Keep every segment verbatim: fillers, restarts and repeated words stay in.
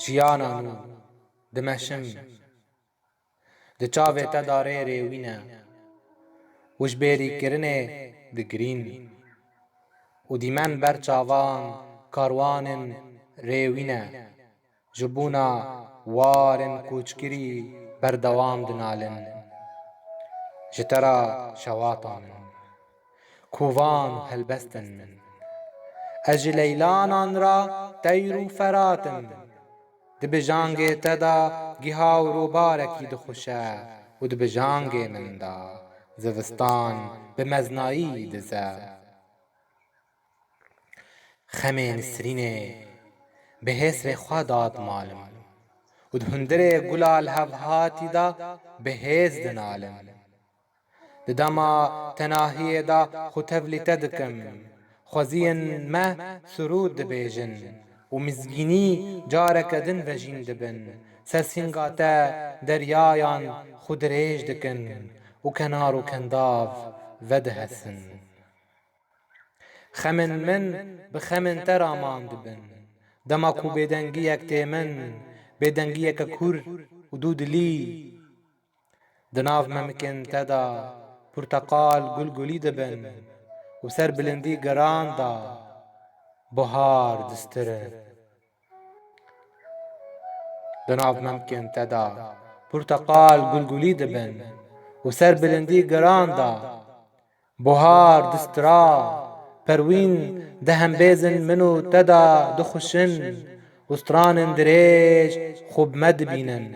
Jiyana nû dimeşim, di çavê te de rê rêwîne û ji bêrîkirinê digirîn û dîmen ber çavan karwanên rêwîne ji bona warên koçkirî berdewam dinalin. Ji te re şewatan in, kovan û helbest in. Ez ji leylanan re teyr û ferat im. Di bijangê te de giha û robarekî dixuşe û di bijangê min de zivistan bi meznayî dize. Xemê nisrînê bi hêsrê xwe dadimalim û di hundirê gula lihevhatî de bi hêz dinalim. Di dema tenahiyê de xwe tevlî te dikim. Xweziyên me sirûd dibêjin û mizgînî careke din vejîn dibin. Ser sînga te deryayan xwe dirêj dikin û kenar û kendav vedihesin. Xemên min bi xemên te raman dibin. Dema ku bêdengiyek tê min, bêdengiyeke kûr û dûdilî, di nav memikên te de porteqal gulgulî dibin û ser bilindî giran de buhar distirin. Di nav memkên te de porteqal gulgulî dibin û ser bilindî giran de buhar distira. Perwîn di hembêzin min û te de dixuşin û stranên dirêj xwe bi me dibînin.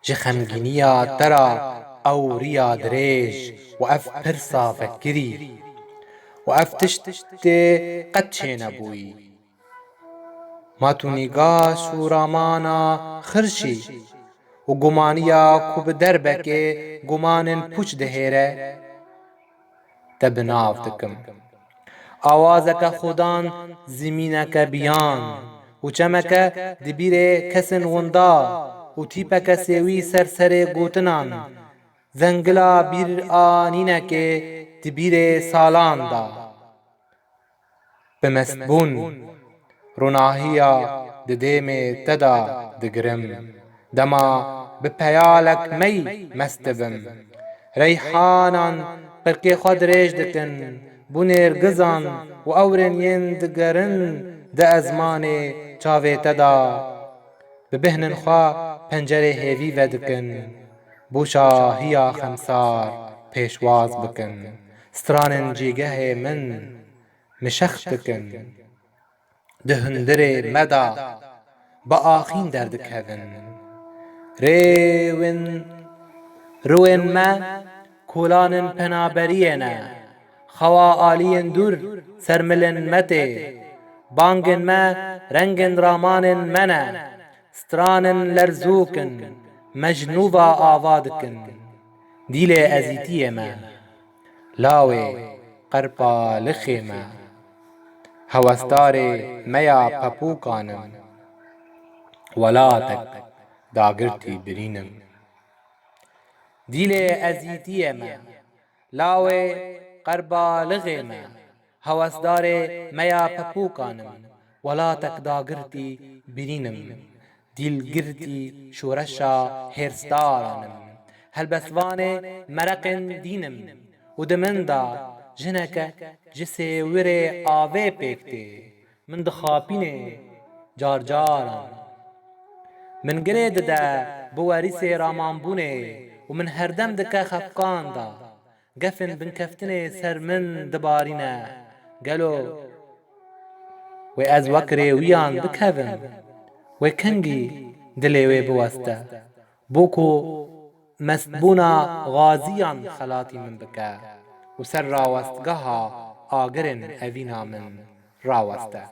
Ji xemgîniya te re ew riya dirêj û ev pirsa vekirî û ev tiştê qet çênebûyî. Ma tu nîgaş û ramana xirşî û gumaniya ku bi derbekê gumanên pûç dihêre, te bi nav dikim. Awazeke xudan zimîneke biyan û çemeke di bîrê kesên winda û tîpeke sêwî ser serê gotinan, zengila bîranînekê di bîrê salan da. Bi mestbûn, ronahiya di dêmê te de digirim. Dema bi peyalek mey mest dibim. Reyhanan qirkê xwe dirêj dikin, bû nêrgizan û ewrên yên digerin di ezmanê çavê te de. Bi bihnên xwe pencerê hêvî vedikin, bû şahiya xemsar pêşwaz bikin. Stranên cîgehê min mişex dikin. Di hundirê me de bi axîn derdikevin. Rêwin, rûyên me kolanên penaberiyê ne. Xewa aliyên dûr ser milên me tê. Bangên me rengên ramanên me ne. Stranên lerzûk in, me ji nû ve ava dikin. Dîlê ezîtiyê me, lawê qerpalixê me, hewesdarê me ya pepûkan im. Welatek dagirtî birîn im. Dîlê ezîtiyê me, lawê qerbalixê me, hewesdarê me ya pepûkan im, welatek dagirtî birîn im, dîlgirtî şoreşa hêrsdaran im, helbestvanê mereqên dîn im û di min de jineke ji sêwirê avê pêk tê. Min dixapînê carcaran. Min girê dide bi werîsê ramanbûnê û min herdem dike xefkan de. Gefên binkeftinê ser min dibarîne. Gelo wê ez wek rêwiyan bikevim? Wê kengî dilê wê biweste? Bo ku mestbûna xaziyan xelatî min bike û ser rawestgeha agirên evîna min raweste.